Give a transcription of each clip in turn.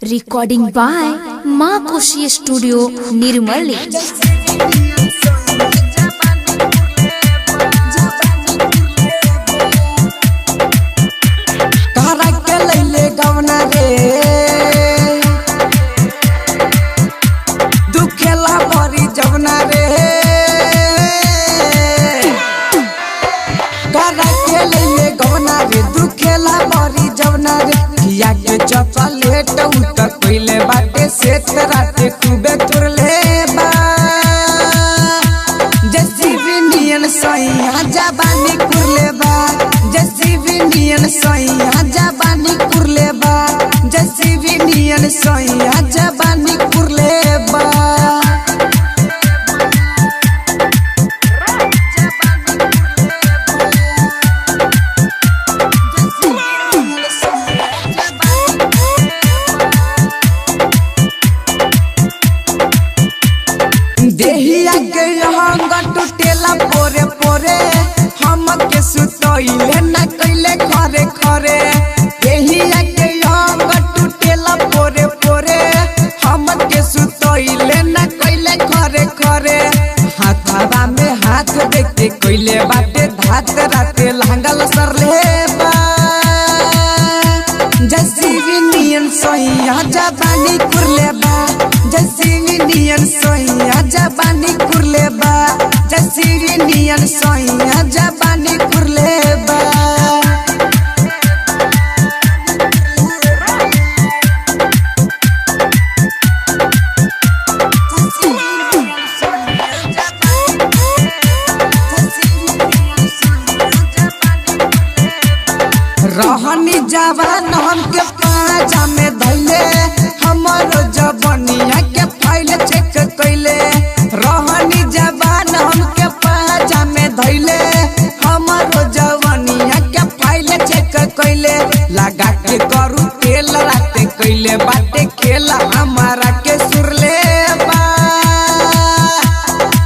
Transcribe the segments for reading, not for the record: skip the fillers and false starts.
Recording by Maa Koshi studio Nirmali. करा के लैले गवना रे दुखेला भरी जवना रे करा के लैले गवना रे दुखेला भरी जवना रे किया के चॉकलेट उत कइले बाटे से राते खूबे तुरले बा। जेसीबी नियन सैया जबानी कुरले बा। जेसीबी नियन सैया जबानी कुरले बा। जेसीबी नियन सैया जबानी कुरले बा। देहिया के हंग टूटेला पोरे पोरे, हम के सुतइले ना कइले खरे खरे। देहिया के हंग टूटेला पोरे पोरे, हम के सुतइले ना कइले खरे खरे। हाथवा में हाथ देके कइले बाटे धात, राते लहंगल सरले बा। जसीबी नियन सैया जबानी कुरले बा। जसीबी नियन सैया जबानी कुरले बा। जसीबी नियन सैया जबानी कुरले बा। रहनी जवान हमके पाजा में धैले, हमरो जवनिया के फाइल चेक कैले। रहनी जवान हमके पाजा में धैले, हमरो जवनिया के फाइल चेक कैले। लगा के करू तेल राते कैले बाटे खेल, हमारा के सुरले बा।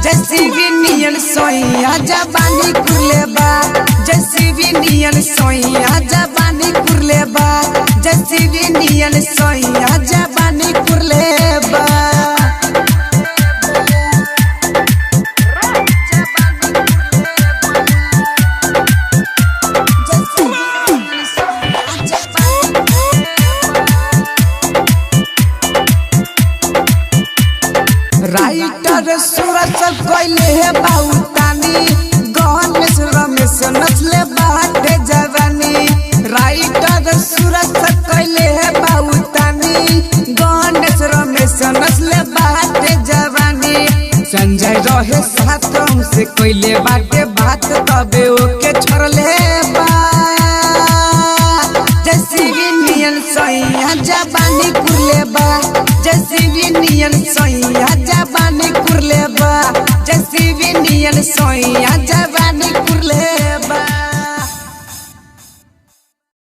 जैसी नियन सोइया जबानी कुरले बा। जैसी नियन सोइया जबानी कुरले बा। जैसी नियन सोइया जबानी कुरले बा। राइटर सूरज कैले हे बाउतानी, गणेश रमेश नचले बाटे जवानी। राइटर सूरज कैले हे बाउतानी, गणेश रमेश नचले बाटे जवानी। संजय रहे साथ हमसे कैले बाटे बात, तबे ओके छोड़ले बा। जैसी नियन सैया जबानी कुरले बा। जैसी नियन सैया जबानी कुरले बा। जैसी नियन सैया जबानी कुरले